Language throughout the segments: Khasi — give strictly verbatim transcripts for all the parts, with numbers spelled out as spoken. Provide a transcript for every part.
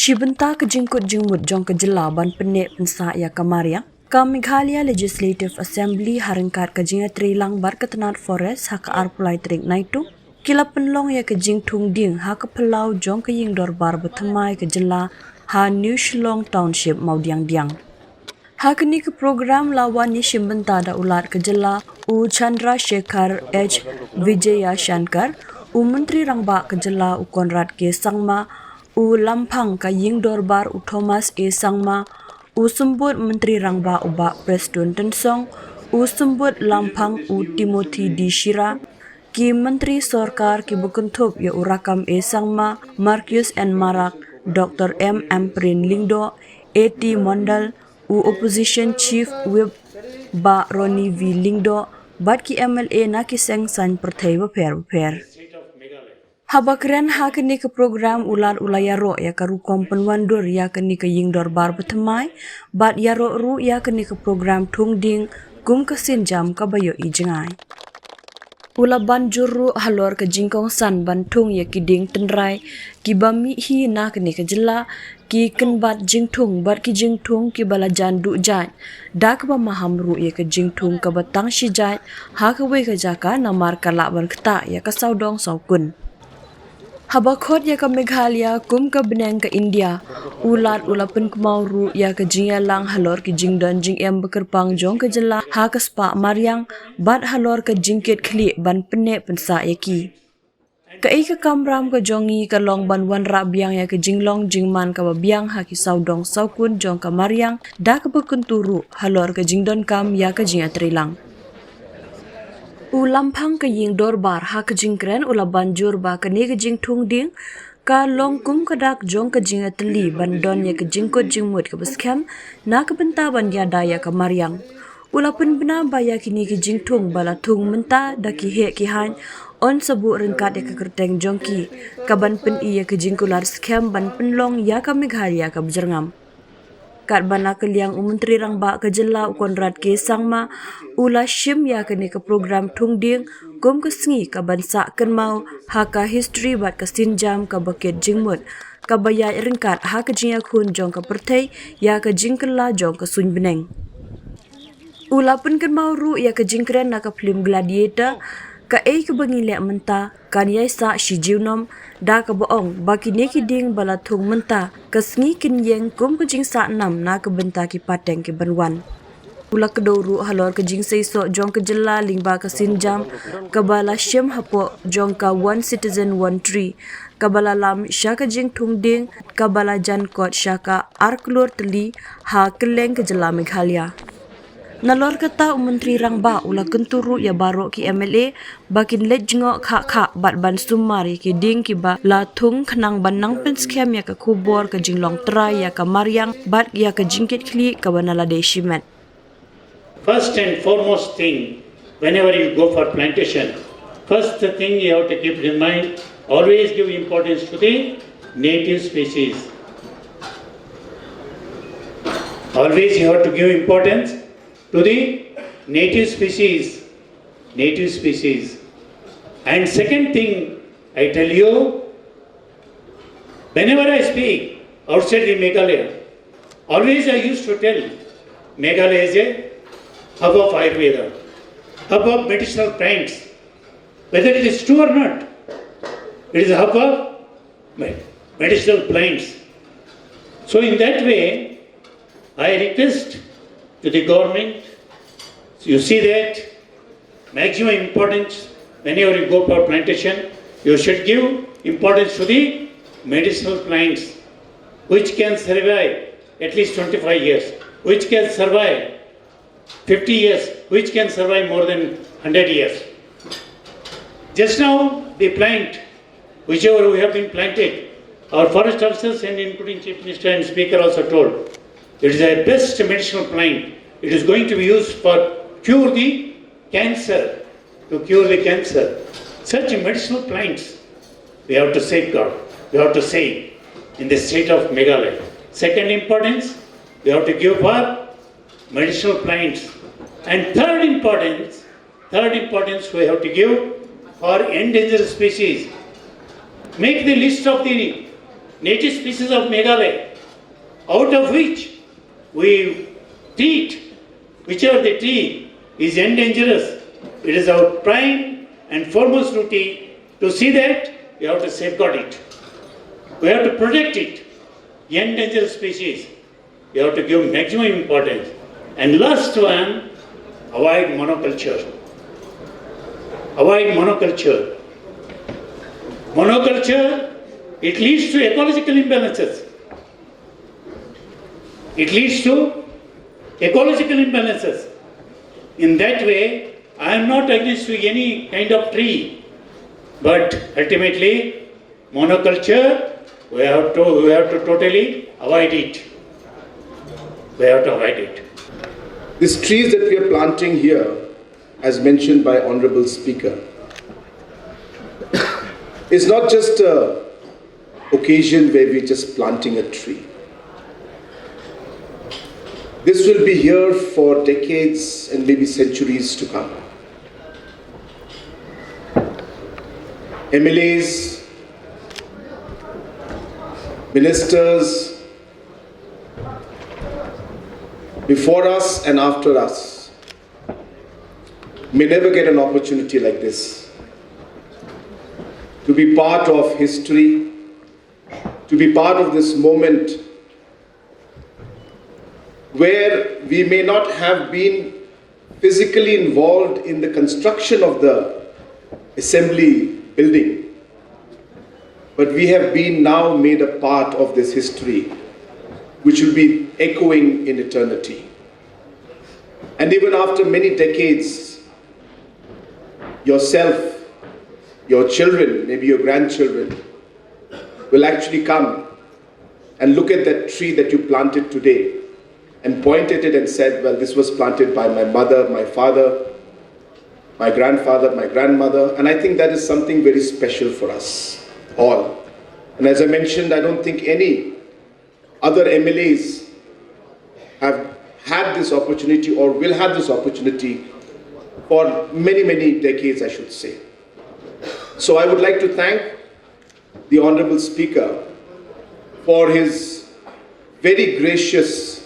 Shi bynta ka jingkut jingmut jong ka jylla ban pynneh pynsah ïa ka mariang, ka Meghalaya Legislative Assembly ha ryngkat ka jingïatreilang bad ka tnat Forest ha ka arphew lai tarik Naitung ki la pynlong ïa ka jingthung dieng ha ka phyllaw jong ka ïing dorbar bathymmai ka jylla ha New Shillong Township, Mawdiangdiang. Ha kane ka program la wan ïashim bynta da u Lat ka jylla u Chandrashekhar H Vijayashankar, u Myntri Rangbah ka jylla u Conrad K Sangma, u Lamphang ka ïing dorbar u Thomas A Sangma, u Symbud Myntri Rangbah u Bah Prestone Tynsong, u Symbud Lamphang u Timothy D Shira, ki Myntri Sorkar kiba kynthup ïa u Rakkam A Sangma, Marcuise N Marak, Doctor M Ampareen Lyngdoh, A T Mondal, u Opposition Chief Whip Bah Ronnie V Lyngdoh, bad ki M L A na ki seng saiñ pyrthei bapher bapher. Haba kren ha kane ka program u Lat u la ïaroh ïa ka rukom pynwandur ïa kane ka ïing dorbar bathymmai, bad ïaroh ruh ïa kane ka program thung dieng kum ka sienjam kaba ïohi jngai. U la ban jur ruh halor ka jingkongsan ban thung ïa ki dieng tynrai kiba mih hi na kane ka jylla, ki kynbat jingthung bad ki jingthung kiba la jan duh jait da kaba maham ruh ïa ka jingthung kaba tang shi jait ha kawei ka jaka namar ka lah ban ktah ïa ka sawdong sawkun. Haba khot ïa ka Meghalaya kum ka bneng ka India, u Lat u la pynkynmaw ruh ïa ka jingïalang halor ki jingdon jingem bakyrpang jong ka jylla ha ka spah mariang bad halor ka jingkit khlieh ban pynneh pynsah ïa ki. Kaei ka kamram ka jong ngi ka long ban wanrah biang ïa ka jinglong jingman kaba biang ha ki sawdong sawkun jong ka mariang da kaba kyntu ruh halor ka jingdonkam ïa ka jingïatreilang. U Lamphang ka ïing dorbar ha ka jingkren u la ban jur ba kane ka jingthung dieng ka long kum ka dak jong ka jingïatylli ban don ïa ka jingkut jingmut kaba skhem na ka bynta ban ïada ïa ka mariang. U la pynbna ba ïa kine ki jingthung ba la thung mynta da ki heh ki haiñ yn sa buh ryngkat ïa ka kyrteng jong ki, ka ban pyni ïa ka jingkular skhem ban pynlong ïa ka Meghalaya kaba jyrngam. Katba na ka liang u Myntri Rangbah ka jylla u Conrad K Sangma u la shim ïa kane ka program thung dieng kum ka sngi ka ban sah kynmaw ha ka history bad ka sienjam kaba kit jingmut kaba ïaid ryngkat ha ka jingïakhun jong ka pyrthei ïa ka jingkylla jong ka suiñ bneng. U la pynkynmaw ruh ïa ka jingkren na ka phlim Gladiator, kaei kaba ngi leh mynta kan ïai sah shi junom, da kaba ong ba kine ki dieng ba la thung mynta ka sngi kin ïeng kum ka jingsah nam na ka bynta ki pateng ki ban wan. U la kdew ruh halor ka jingseisoh jong ka jylla lyngba ka sienjam kaba la shim hapoh jong ka One Citizen One Tree, kaba la lam sha ka jingthung dieng kaba la jan kot sha ka ar klur tylli ha kylleng ka jylla Meghalaya. Nalor kata u Myntri Rangbah u la kyntu ruh ïa baroh ki M L A ba kin leit jngoh khah khah bad ban sumar ïa ki dieng kiba la thung khnang ban nang pynskhem ïa ka khubor ka jinglong trai ïa ka mariang bad ïa ka jingkit khlieh kaba na lade shimet. First and foremost thing, whenever you go for plantation, first thing you have to keep in mind, always give importance to the native species. Always you have to give importance to the native species, native species. And second thing, I tell you, whenever I speak outside the Meghalaya, always I used to tell Meghalaya is a hub of Ayurveda, hub of medicinal plants. Whether it is true or not, it is a hub of me- medicinal plants. So in that way, I request to the government, you see that maximum importance whenever you go for plantation, you should give importance to the medicinal plants which can survive at least twenty-five years, which can survive fifty years, which can survive more than hundred years. Just now, the plant, whichever we have been planted, our forest officers and including Chief Minister and Speaker also told, it is a best medicinal plant. It is going to be used for cure the cancer, to cure the cancer. Such medicinal plants we have to safeguard, we have to save in the state of Meghalaya. Second importance, we have to give for medicinal plants. And third importance, third importance we have to give for endangered species. Make the list of the native species of Meghalaya, out of which we treat whichever the tree is endangerous, it is our prime and foremost duty to see that we have to safeguard it. We have to protect it. Endangered species, we have to give maximum importance. And last one, avoid monoculture. Avoid monoculture. Monoculture, it leads to ecological imbalances. It leads to ecological imbalances. In that way, I am not against to any kind of tree, but ultimately, monoculture, we have to, we have to totally avoid it. We have to avoid it. These trees that we are planting here, as mentioned by Honorable Speaker, is not just a occasion where we're just planting a tree. This will be here for decades and maybe centuries to come. M L As, ministers, before us and after us, may never get an opportunity like this to be part of history, to be part of this moment where we may not have been physically involved in the construction of the assembly building, but we have been now made a part of this history, which will be echoing in eternity. And even after many decades, yourself, your children, maybe your grandchildren, will actually come and look at that tree that you planted today and point at it and said, "Well, this was planted by my mother, my father, my grandfather, my grandmother." And I think that is something very special for us all. And as I mentioned, I don't think any other M L As have had this opportunity or will have this opportunity for many, many decades, I should say. So I would like to thank the Honorable Speaker for his very gracious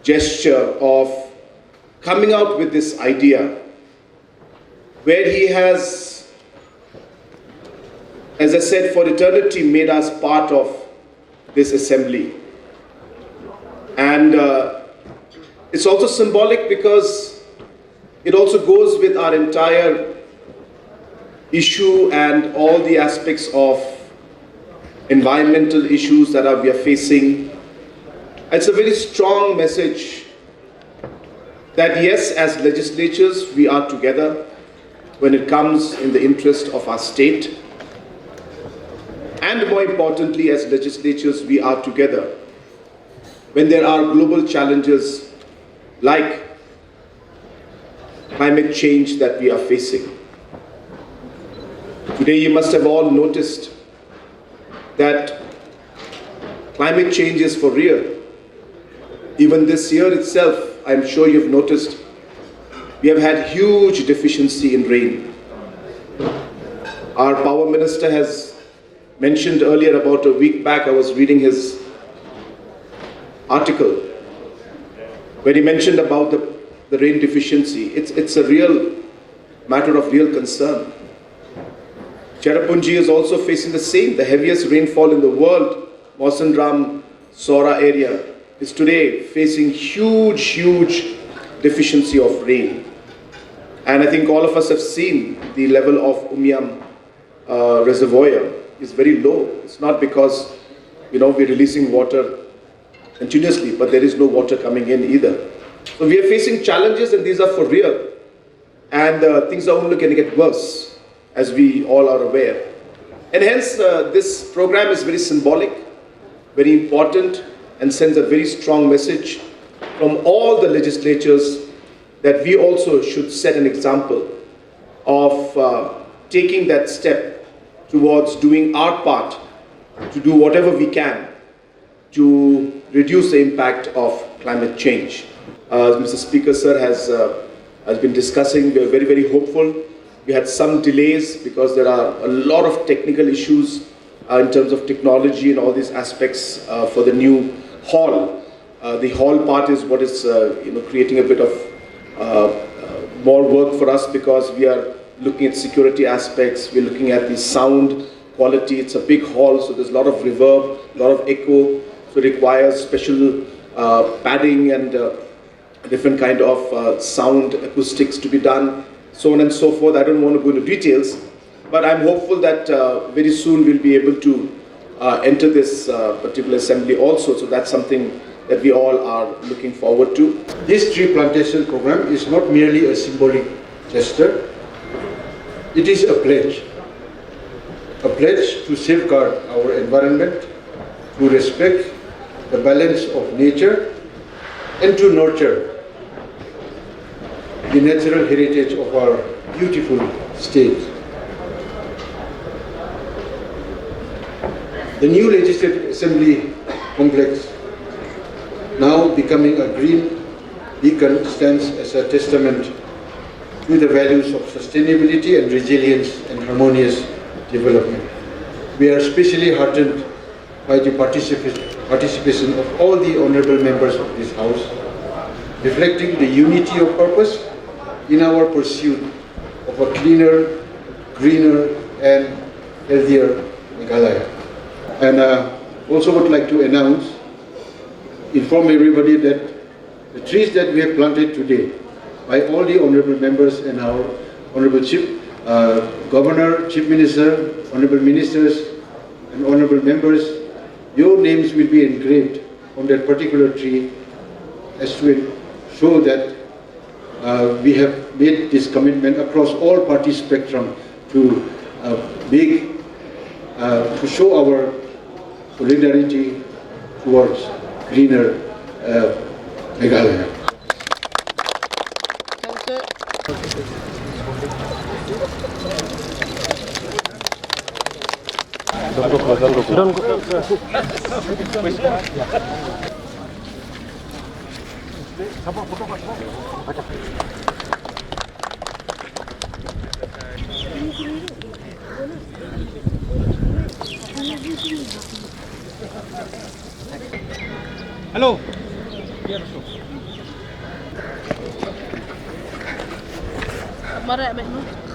gesture of coming out with this idea where he has, as I said, for eternity made us part of this assembly. And uh, it's also symbolic because it also goes with our entire issue and all the aspects of environmental issues that are, we are facing. It's a very strong message that yes, as legislatures, we are together when it comes in the interest of our state. And more importantly, as legislatures, we are together when there are global challenges like climate change that we are facing. Today, you must have all noticed that climate change is for real. Even this year itself, I'm sure you've noticed, we have had huge deficiency in rain. Our power minister has mentioned earlier, about a week back, I was reading his article where he mentioned about the, the rain deficiency. It's, it's a real matter of real concern. Cherrapunji is also facing the same. The heaviest rainfall in the world, Mawsynram Sohra area, is today facing huge, huge deficiency of rain. And I think all of us have seen the level of Umiam uh, reservoir is very low. It's not because, you know, we're releasing water continuously, but there is no water coming in either. So we are facing challenges, and these are for real. And uh, things are only going to get worse, as we all are aware. And hence, uh, this program is very symbolic, very important, and sends a very strong message from all the legislatures that we also should set an example of uh, taking that step towards doing our part to do whatever we can to reduce the impact of climate change. Uh, as Mister Speaker, sir, has, uh, has been discussing, we are very, very hopeful. We had some delays because there are a lot of technical issues uh, in terms of technology and all these aspects uh, for the new hall. Uh, the hall part is what is uh, you know creating a bit of uh, uh, more work for us because we are looking at security aspects. We're looking at the sound quality. It's a big hall, so there's a lot of reverb, a lot of echo. So it requires special uh, padding and uh, different kind of uh, sound acoustics to be done, so on and so forth. I don't want to go into details, but I'm hopeful that uh, very soon we'll be able to uh, enter this uh, particular assembly also. So that's something that we all are looking forward to. This tree plantation program is not merely a symbolic gesture, it is a pledge. A pledge to safeguard our environment, to respect the balance of nature, and to nurture the natural heritage of our beautiful state. The new Legislative Assembly complex, now becoming a green beacon, stands as a testament to the values of sustainability and resilience and harmonious development. We are especially heartened by the participa- participation of all the honorable members of this House, reflecting the unity of purpose in our pursuit of a cleaner, greener, and healthier Meghalaya. And uh, also would like to announce, inform everybody that the trees that we have planted today by all the honorable members and our honorable chief, uh, governor, chief minister, honorable ministers, and honorable members, your names will be engraved on that particular tree as to show that uh, we have made this commitment across all party spectrum to uh, make, uh, to show our solidarity towards greener uh, Meghalaya. Hello. Mara, meh, meh.